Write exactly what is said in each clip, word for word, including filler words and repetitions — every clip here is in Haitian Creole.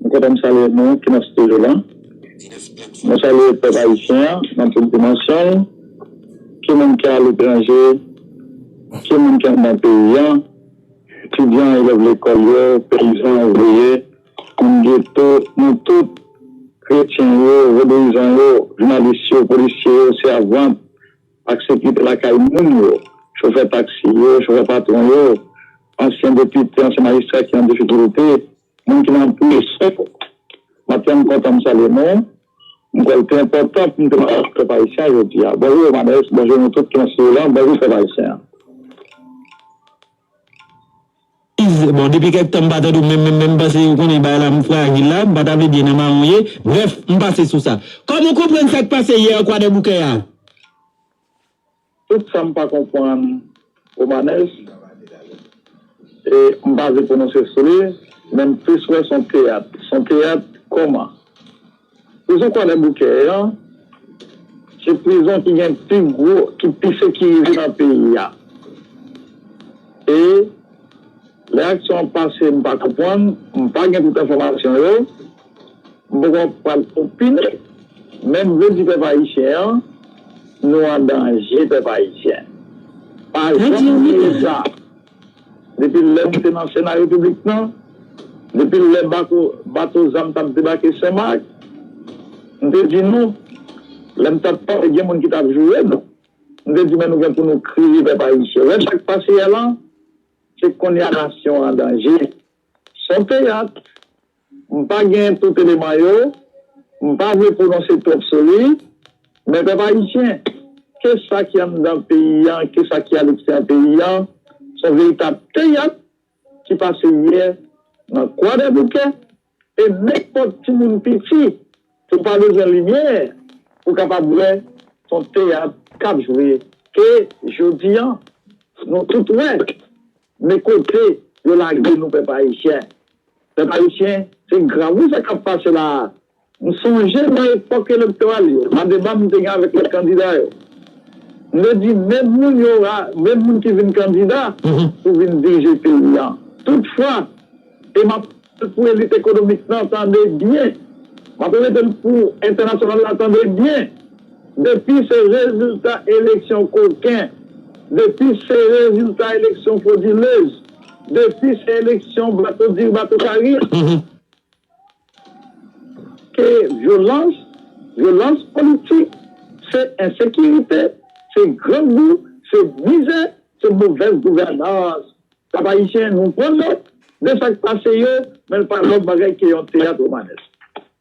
Kontan m salye nou ki nan estidyo la. Mwen salye pèp ayisyen an nan tout dimansyon l, ki moun ki aletranje, ki moun ki anndan peyi an, etidyan, elèv lekòl yo, peyizan, ouvriye, moun geto, nou tout, kretyen yo, vodouyizan yo, jounalis yo, polisye yo, sèvant ak sekirite lakay moun yo, chofè taksi yo, chofè patwon yo, ansyen depite, ansyen majistra ki nan difikilte, moun ki nan prizon. Maten, m kontan m salye nou. M kwè l te enpòtan pou m te pale ak pèp ayisyen an jodi a. Bonjou Romanes, bonjou nou tout ki nan estidyo la, bonjou pèp ayisyen an. Bon, depi kèk tan m pa tande w menm, menm, menm, m panse ou konnen bagay la m frajil la, m pa ta vle di nan mawon ye. Brèf, m pase sou sa. Kòman w konprann sa k pase yè an Kwadèboukè a? Tout sa m pa konprann Romanes, e m pa vle pwononse sou li, men m plis wè s on teyat. S on teyat kòman? Prizon Kwadèboukè an, se prizon ki gen pi gwo, ki pi sekirize nan peyi a. E lè aksyon an pase, m pa konprann, m pa gen tout enfòmasyon yo, m poko pral opine, men m vle di pèp ayisyen an, nou an danje, pèp ayisyen. Pa janm bliye sa. Depi lè m te nan Sena Repiblik lan, depi lè bato, bato zam t ap debake Senmak, m te di nou, lè m t ap pale, gen moun ki t ap joure nou. M te di, men nou gen pou nou kriye pèp ayisyen. Wè sa k pase yè lan, se kounye a nasyon an an danje. S on teyat, m pa gen tout eleman yo, m pa vle pwononse twòp sou li, men pèp ayisyen, ke sa ki anndan peyi an, ke sa ki aleksteryè peyi an, s on veritab teyat ki pase yè nan Kwadèboukè, e nenpòt timoun piti, ou pa bezwen limyè pou w kapab wè s on teyat k ap jwe, ke jodi an, nou tout wè, men kote yo lage nou pèp ayisyen. Pèp ayisyen, se grav wi sa k ap pase la a. M sonje nan epòk elektoral yo, nan deba m te gen avèk lòt kandida yo, m te di, men moun yo ra, men moun ki vin kandida pou vin dirije peyi an. Toutfwa, e m ap rete l pou elit ekonomik lan tande byen, m ap rete l pou entènasyonal la tande byen, depi se rezilta eleksyon koken, depi se rezilta eleksyon fodilez, depi se eleksyon bato diri, bato kari, ke vyolans, vyolans politik, se ensekirite, se grangou, se mizè, se movèz gouvènans. Pèp ayisyen, nou pran nòt de sa k pase yo, men l pa lòt bagay ke yon teyat Romanes.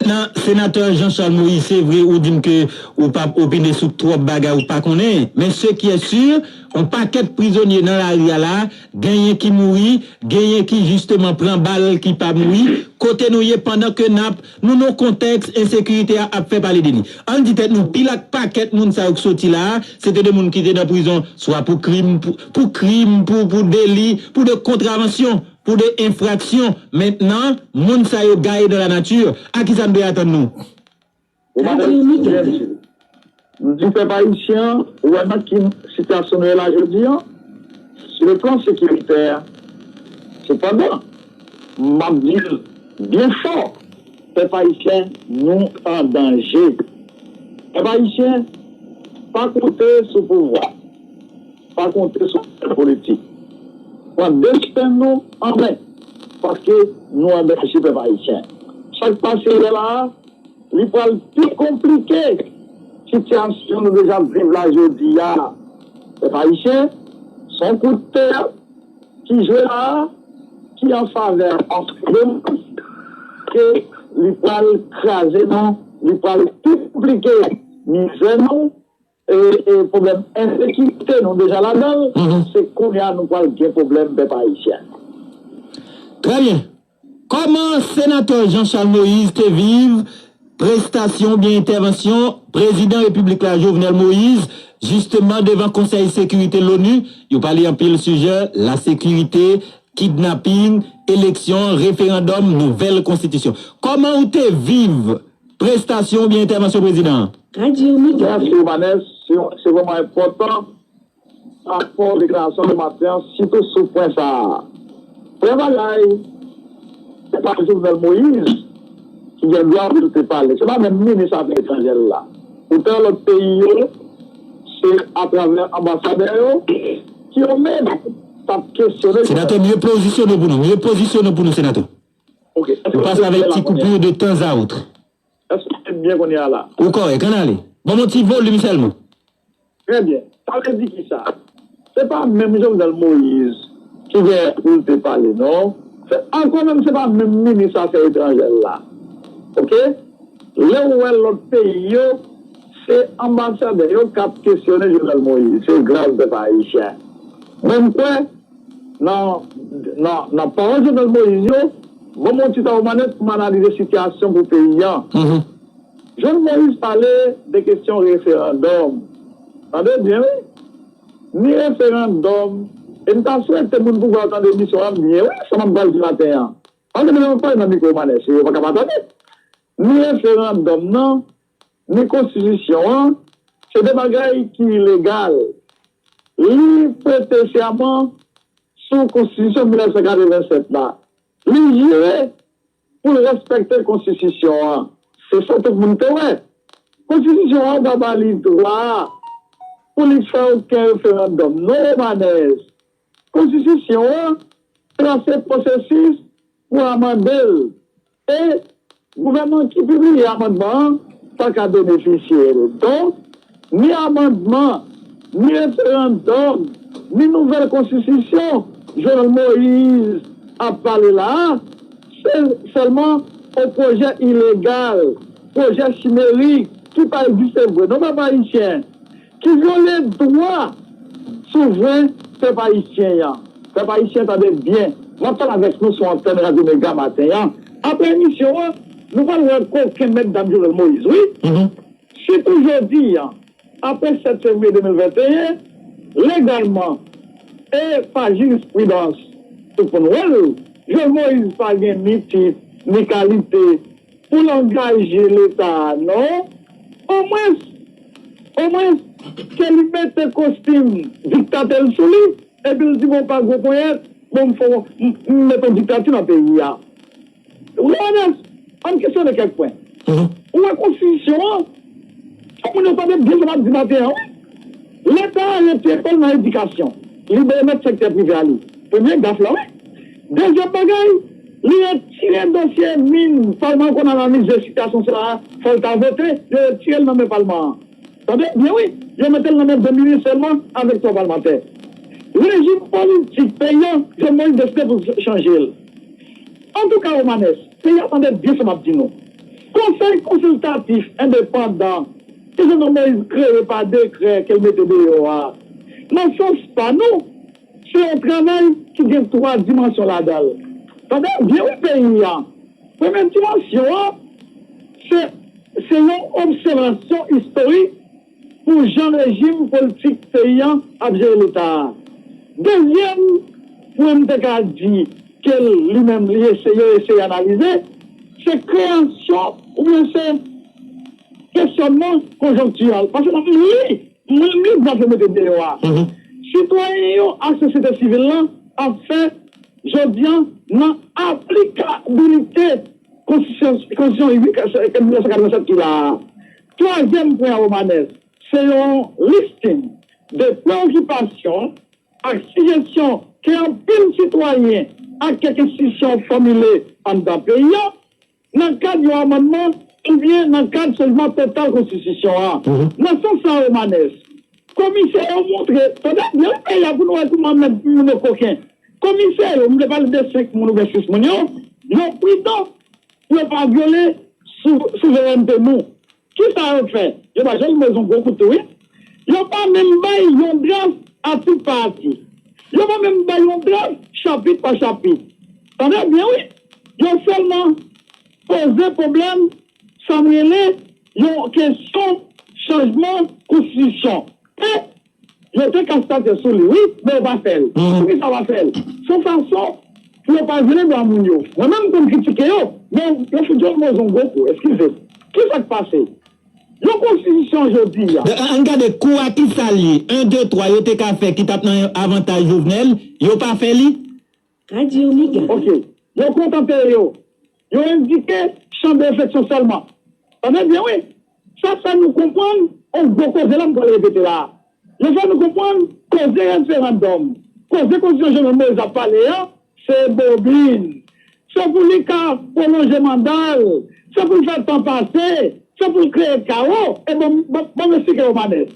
Nan Senatè Jean Charles Moïse, se vre ou di m ke ou p ap opine sou twòp bagay ou pa konnen, men ce qui est sûr, yon pakèt prizonye nan lari a la, genyen ki mouri, genyen ki jisteman pran bal ki pa mouri, kote nou ye pandan ke n ap, nou nan yon kontèks ensekirite a ap fè pale de li. Ann di tèt nou, pil ak pakèt moun sa yo k soti la a, se te de moun ki te nan prizon, swa pou krim, pou, pou krim, pou, pou deli, pou de kontravansyon, pou de enfraksyon. Mentnan, moun sa yo gaye dans la nature. A ki sa n dwe atann nou? Ou pa tande byen di. M di pèp ayisyen an, ou wè nan ki sitiyasyon nou ye la jodi an, sou le plan sekiritè. Sepandan, m ap di l byen fò, pèp ayisyen, nou an danje. Pèp ayisyen, pa konte sou pouvwa, pa konte sou politik. Pran desten nou an men, paske nou an danje, pèp ayisyen. Sa k pase yè la a, li pral pi konplike sitiyasyon nou deja ap viv la jodi a. Pèp ayisyen, s on kout teyat ki jwe la a, ki an favè ansanm, ke li pral kraze nou, li pral pi konplike mizè nou, e, e pwoblèm ensekirite nou deja ladan l, se kounye a nou pral gen pwoblèm pèp ayisyen. Trè byen. Kòman Senatè Jean Charles Moïse te viv prestasyon oubyen entèvansyon Prezidan Repiblik la, Jovenel Moïse, jisteman devan Konsèy Sekirite Loni? Yo pale anpil sijè, lasekirite, kidnaping, eleksyon, referandòm, nouvèl konstitisyon. Kòman ou te viv prestasyon oubyen entèvansyon prezidan an? Mèsi, Romanes. Se, se vrèman enpòtan rapò deklarasyon de maten an, sitou sou pwen sa a. Premye bagay, se pa Jovenel Moïse gen dwa pou l te pale. Se pa menm minis afè etranjè l la. Pou tè lòt peyi yo, se atravè anbasadè yo, ki yo menm t ap kesyone. Senatè, m repozisyone pou nou. M repozisyone pou nou, senatè. Ok. Ou pase avèk ti koupure de tan a otre. Èske w byen kounye a la? Ou kòrèk, ann ale. Ban m yon ti volim sèlman. Trè byen. Sa vle di ki sa? Se pa menm Jovenel Moïse ki gen pou l te pale, non. Se, ankò menm, se pa menm minis afè etranjè l la. Oke? Lè w wè lòt peyi yo, se anbasadè yo k ap kesyone Jovenel Moïse. Se grav pèp ayisyen. Mwen, m kwè, nan, nan, nan pawòl Jovenel Moïse yo, ban m yon ti tan Romanès pou m analize sitiyasyon pou peyi a. Jovenel Moïse pale de kesyon referandòm. Tande byen, wi. Ni referandòm, e m ta swete moun pouvwa yo tande emisyon an byen, wi, sa m ap pral di maten an. Paske depi m ap pale nan mikwo Romanès, yo pa ka pa tande. Ni referandòm nan, ni konstitisyon an, se de bagay ki ilegal. Li prete sèman sou konstitisyon mil nèf san katrevennsèt la. Li jire pou l respekte konstitisyon an. Se sa tout moun te wè. Konstitisyon an pa ba li dwa pou li fè okenn referandòm. Non, Romanès. Konstitisyon an trase pwosesis pou amande l. E gouvènman ki pibliye amandman an pa ka benefisye l. Donk, ni amandman, ni referandòm, ni nouvèl konstitisyon Jovenel Moïse ap pale la a, se sèlman yon pwojè ilegal, pwojè chimerik ki pa egziste vre. Non, pèp ayisyen, ki vyole dwa souvren pèp ayisyen an. Pèp ayisyen, tande byen. M ap pale avèk nou sou antèn Radyo Mega maten an. Apre emisyon an, nou pral wè koken mèt dam Jovenel Moïse, wi. Sitou jodi a, apre sèt fevriye de mil venteyen, legalman e pa jirispridans, tout moun wè l, Jovenel Moïse pa gen ni tit, ni kalite pou l angaje Leta a, non. Omwens, omwens, ke li mete kostim diktatè l sou li, epi l di, "Bon, pa gwo ponyèt, bon, m fè, m, m mete yon diktati nan peyi a." Romanès, ann kesyone kèk pwen. Ou wè konstitisyon an, fòk moun yo tande byen sa m ap di maten an, wi. Leta a retire kò l nan edikasyon. Li remèt sektè prive a li. Premye gaf la, wi. Dezyèm bagay, li retire dosye min. Palman an konn analize sitiyasyon sa a, fò l ta vote, yo retire l nan men palman an. Tande byen, wi. Yo mete l nan men de minis sèlman avèk twa palmantè. Rejim politik peyi a, Jovenel Moïse deside pou chanje l. Antouka, Romanès, peyi a tande byen sa m ap di nou. Konsèy konsiltatif endepandan ke Jovenel Moïse kreye pa dekrè ke l mete deyò a, nan sans pa nou, se yon travay ki gen twa dimansyon ladan l. Tande byen, wi, peyi a. Premye dimansyon an, se, se yon obsèvasyon istorik pou jan rejim politik peyi a ap jere Leta a. Dezyèm pwen m te ka di ke li menm li eseye, eseye analize, se kreyasyon oubyen se kesyònman konjonktirèl. Paske m li, m li zafè mete deyò a. Sitwayen yo ak sosyete sivil lan ap fè jodi a nan aplikabilite konstitisyon, konstitisyon uit mil nèf san katrevennsèt ki la a. Twazyèm pwen an, Romanès, se yon listing de preyokipasyon ak sijesyon ke anpil sitwayen ak kèk enstitisyon fòmile anndan peyi a, nan kad yon amannman oubyen nan kad chanjman total konstitisyon an. Nan sans sa, Romanès, komisè yo montre, tande byen, wi, peyi a pou nou wè kouman mèt moun yo koken. Komisè yo, m vle pale de senk moun oubyen sis moun yo, yo pridan pou yo pa vyole sou, souverènte nou. Kisa yo fè? Yo ba Jovenel Moïse yon gwo kout tou, wi. Yo pa menm bay yon draf atik pa atik. Yo pa menm bay yon draf chapit pa chapit. Tande byen, wi. Yo sèlman poze pwoblèm, sa m rele yon kesyon chanjman konstitisyon. E yo te ka statye sou li, wi, men yo pa fè l. Poukisa yo pa fè l? Se yon fason pou yo pa vyole dwa moun yo. Mwen menm, m konn kritike yo, men yo fout Jovenel Moïse yon gwo kou, eskize m. Kisa k pase? Yon konstitisyon jodi a. An, an gade kou a, kisa l ye? En, de, twa, yo te ka fè ki t ap nan avantaj Jovenel, yo pa fè li? Radyo Mega. Ok. Yo kontante yo. Yo endike chanm de refleksyon sèlman. Tande byen, wi. Sa fè nou konprann yon gwo koze la, m pral repete la. Yo fè nou konprann koze referandòm, koze konstitisyon Jovenel Moïse ap pale a, se bobin. Se pou li ka pwolonje manda l, se pou l fè tan pase, se pou l kreye kawo. E bon, bon, bon, m esplike w, Manès.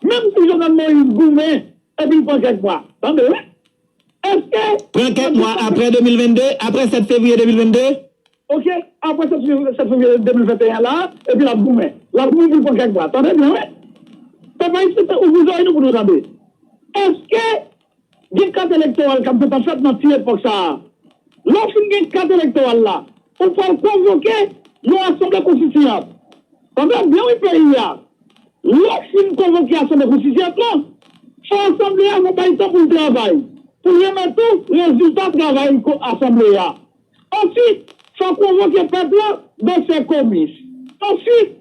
Menm si Jovenel Moïse goumen epi l pran kèk mwa, tande, wi. Èske... Pran kèk mwa apre de mil vennde, apre sèt fevriye de mil vennde? Oke, apre sèt fevriye, sèt fevriye de mil venteyen la, epi l ap goumen. L ap goumen pou l pran kèk mwa. Tande byen, wi. Pèp ayisyen, te ouvri zòrèy nou pou nou tande. Èske gen kat elektoral k ap gentan fèt nan ti epòk sa a? Lè w fin gen kat elektoral la, ou pral konvoke yon asanble konstitiyant. Tande byen, wi, peyi a. Lè w fin konvoke asanble konstitiyant lan, fò asanble a fò bay tan pou l travay, pou l remèt ou rezilta travay ko-, asanble a. Answit, fò konvoke pèp la dan sè komis. Answit,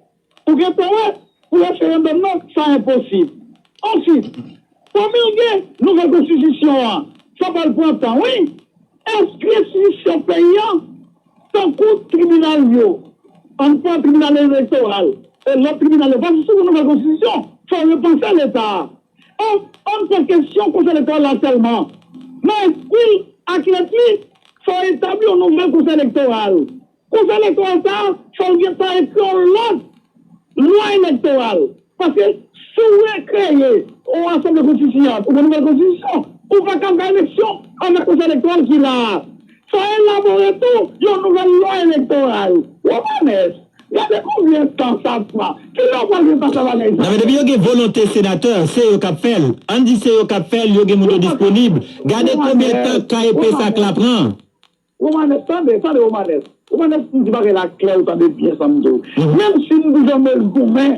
ou gentan wè, pou referandòm nan, sa enposib. Answit, pwomilge nouvèl konstitisyon an, sa pral pran tan, wi. Enskri enstitisyon peyi an, tankou tribinal yo, ann pran tribinal elektoral, e lòt tribinal yo, paske si w gen nouvèl konstitisyon, fò w repanse Leta a. An, ann pran kesyon Konsèy Elektoral la sèlman. Nan espri l ak lèt li, fò w etabli yon nouvèl Konsèy Elektoral. Konsèy Elektoral sa a, fò l gentan ekri yon lòt lwa elektoral. Paske si w rekreye yon asanble konstitiyant, ou gen nouvèl konstitisyon, ou pa ka fè eleksyon avèk Konsèy Elektoral ki la a. Fò elabore tou yon nouvèl lwa elektoral. Romanes, gade konbyen tan sa pran. Kilè w pral gen tan sa bagay sa? Non, men depi yo gen volonte senatè, se yo k ap fè l. Ann di se yo k ap fè l, yo gen moun yo disponib. Gade konbyen tan K E P S A K la pran. Romanes, tande, tande, Romanes. Romanes, m di bagay la klè, ou tande byen sa m di w. Menm si m di Jovenel goumen,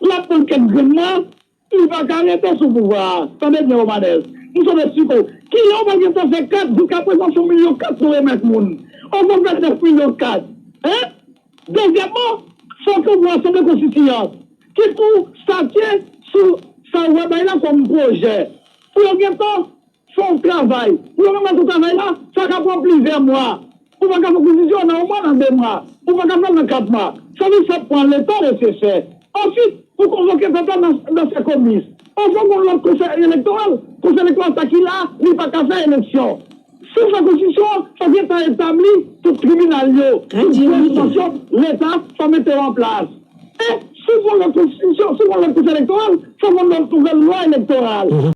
l ap pran kèk grenn nan, li pa ka rete sou pouvwa a. Tande byen, Romanes. M sonje siko. Kilè w pral gentan fè kat? Jiskaprezan, se yon milyon kat nou remèt moun. Ou konn fè nèf milyon kat. Hein? Dezyèmman, fòk yo gen yon asanble konstitiyant ki pou statye sou sa yo bay la kòm pwojè. Pou yo gentan fè yon travay. Pou yo menm nan tout travay la, sa ka pran plizyè mwa. Ou pa ka fè konstitiyasyon nan yon mwa, nan de mwa. Ou pa ka fè l nan kat mwa. Sa vle di sa pran letan nesesè. Answit, pou konvoke pèp la nan, nan sè komis. Ou fò gen yon lòt konsèy elektoral. Konsèy elektoral sa ki la, li pa ka fè eleksyon. Si w fè konstitisyon an, fò gentan etabli tout tribinal yo, tout gwo enstitisyon Leta, fò mete yo an plas. E si w gen yon lòt konstitisyon, si w gen yon lòt konsèy elektoral, fò gen yon lòt nouvèl lwa elektoral.